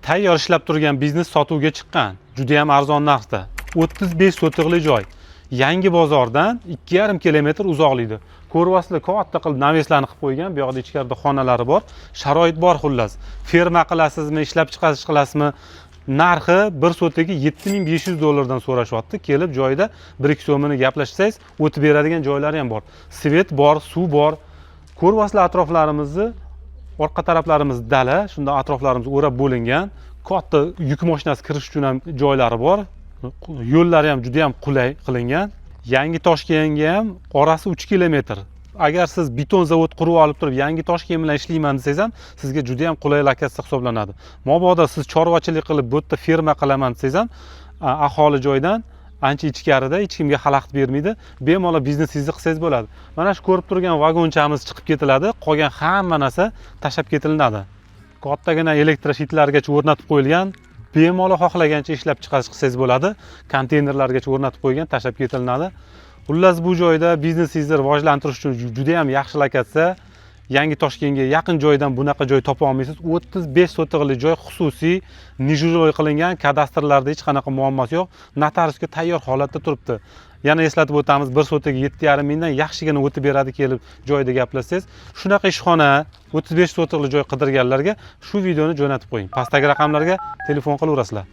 Tayyor ishlab turgan biznes sotuvga chiqqan. Juda ham arzon narxda. 35 sotixli joy. Yangi bozordan 2,5 kilometr uzoqlikda. Ko'ryapsizlar, katta qilib навес larni qilib qo'ygan. Bu yoqda ichkarida xonalari bor. Sharoit bor xullas. Ferma qilasizmi, ishlab chiqarish qilasizmi? Narxi bir sotigi 7500 dollardan so'rashyapti. Kelib joyida 1-2 so'mini gaplashsangiz, o'tib beradigan joylari ham bor. Свет bor, suv bor. Ko'ryapsizlar atroflarimizni, orqa taraflarimiz dala, shunda atroflarimiz o'rab bo'lingan. Katta yuk mashinasi kirish uchun ham joylari bor. Yo'llari ham juda ham qulay qilingan. Yangi Toshkentga ham orasi 3 kilometr. Agar siz beton zavod qurib olib turib, Yangi Toshkent bilan ishlayman desangiz ham, sizga juda ham qulay lokatsiya hisoblanadi. Mabodo siz chorvachilik qilib, bu yerda ferma qilaman desangiz ham, aholi joydan ancha ichkarida, hech kimga xalaqit bermaydi. Bemalol biznesingizni qilsangiz bo'ladi. Mana shu ko'rib turgan vagonchamiz chiqib ketiladi, qolgan hamma narsa tashlab ketilinadi. Kattagina электро щит largacha o'rnatib qo'yilgan. Bemalol xohlagancha ishlab chiqarish qilsangiz bo'ladi. Konteynerlargacha o'rnatib qo'ygan, tashlab ketilinadi. Xullas, bu joyda biznesingizni rivojlantirish uchun juda ham yaxshi lokatsiya. Yangi Toshkentga yaqin joydan bunaqa joy topa olmaysiz. 35 sotixli joy, xususiy, нежилой qilingan, kadastrlarda hech qanaqa muammosi yo'q. Notariusga tayyor holatda turibdi. Yana eslatib o'tamiz, bir sotiga 7,5 mingdan yaxshigina o'tib beradi kelib joyida gaplashsangiz. Shunaqa ishxona, 35 sotixli joy qidirganlarga shu videoni jo'natib qo'ying. Pastdagi raqamlarga telefon qilaverasizlar.